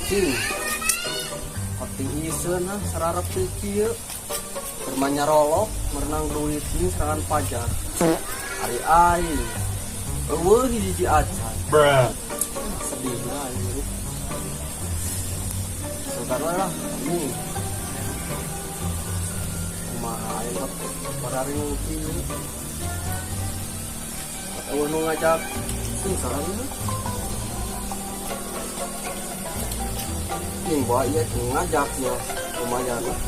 Cing. Katingiseun ah sararep teu kieu. Keur nyarolok meunang duit ini serangan pajar. Ari aing. Euweuh hiji acan. Bruh. Sedih lah aing hirup. Sugan we lah ini. Kumaha aing kok bararing kieu. Euweuh nu ngajak sing saran ieu. Ing bae ieu ngajak ya lumayan lah.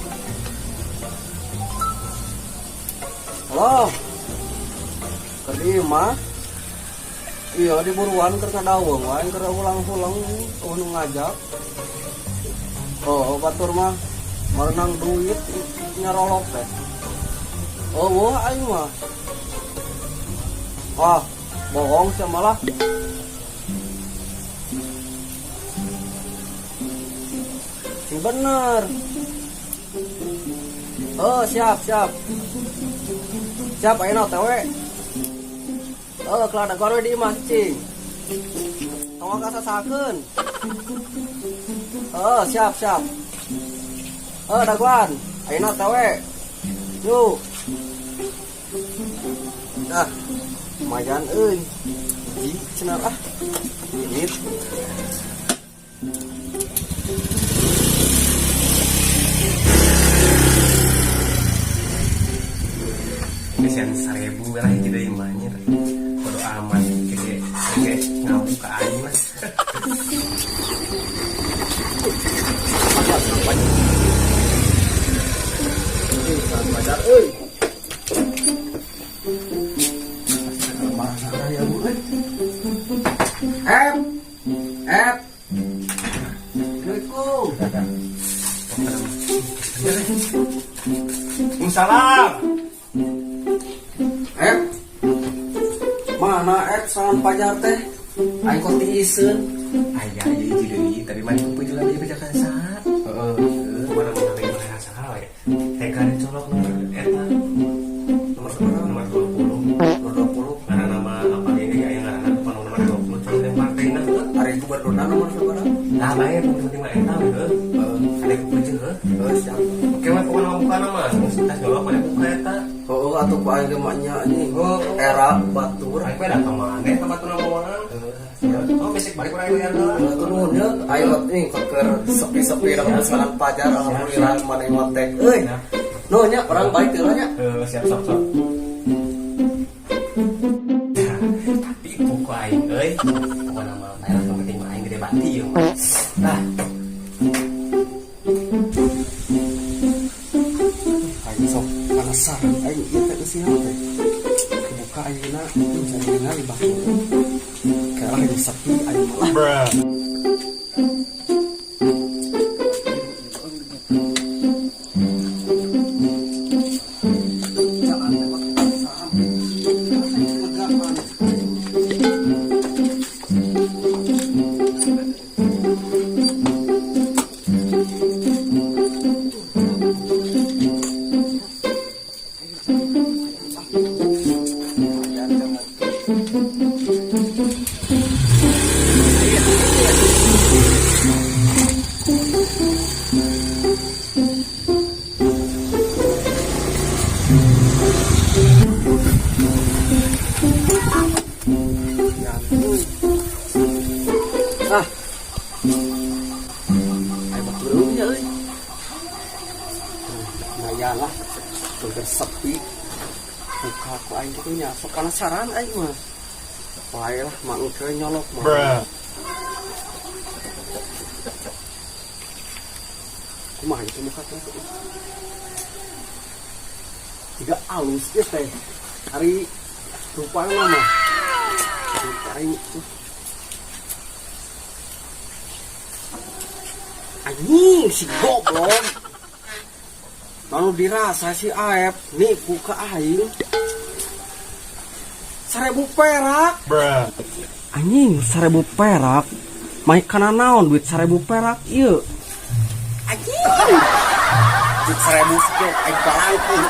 Halo. Keur di imah. Iya di buruan keur ngadaweung wae keur ulang-ulang euweuh nu ngajak. Oh, batur mah meunang duit nyarolok teh. Oh, wah aing mah. Wah, bohong sih malah. Sing bener. Oh, siap, siap. Siap, ayeuna OTW. Oh, kelar dagoan we di imah cing. Tong kasasakeun. Oh, siap, siap. Oh, dagoan. Ayeuna OTW. Yuk. Ah, lumayan euy. Hiji cenah ah. Ini. Kesian 1.000 lah hiji deui mah nya. Bodo amat gede gede ngabuka aing mah. Pajar, pajar. Ih, pajar euy. Mana ya bu euy. Ep. Ep. Assalamualaikum. Salam. Ep. Mana ep salam pajar teh? Aing kok tiiseun. Aya ieu hiji deui, tapi mah kupu juga ieu bejakan saha. Heeh. Kumaha mun lagi mana saha we. Teka dicolok nomor eta Nomor seberapa? Nomor 20. Nomor 20. Ngaranna mah apa ge aya ngaranna depan nomor 20 colok yang partainya heuh. Ari gubernurna nomor seberapa? Nah, bae penting mah eta we heuh. Heeh. Ada kupu heuh. Heeh, siap. Oke mah pokokna buka nama, tas jawab pada buka eta. Heeh, atuh ku aing ge mah nya anjing. Oh. Era batur. Aing da ka mana ka batur nama. Oh, besok balik urang bayar heula. Hatur nuhun ya. Ayo nih keur sepi-sepi rek salam pajar alhamdulillah maneh ngontek euy. Nuhun nya urang balik heula nya. Heuh, siap sok sok. Tapi buku aing euy, pokokna mah bae lah, yang penting mah aing gede bati ieu mah. Nah, Aing sok penasaran aing ieu teh eusian teh. Kebuka ayeuna bisa ningali batur. Kayak lagi sepi aing malah. Bruh. Jalan lewat samping. Legaan. Lumayan teh ngopi. Ah. Ayo batur nya euy. Lumayan lah. Keur sepi. Buka ku aing kitu nya sok penasaran aing mah. Bae lah mangke nyolok mah. Bruh. Kumaha itu muka teh? Tiga alus ieu teh. Ari rupana mah. Aing. Anjing si goblok. Lalu dirasa si Aep nipu ke aing. 1.000 perak. Anjing, 1.000 perak. Maik kana naon duit 1.000 perak ieu? Anjing. Duit 1.000 sakieu aing balangkeun.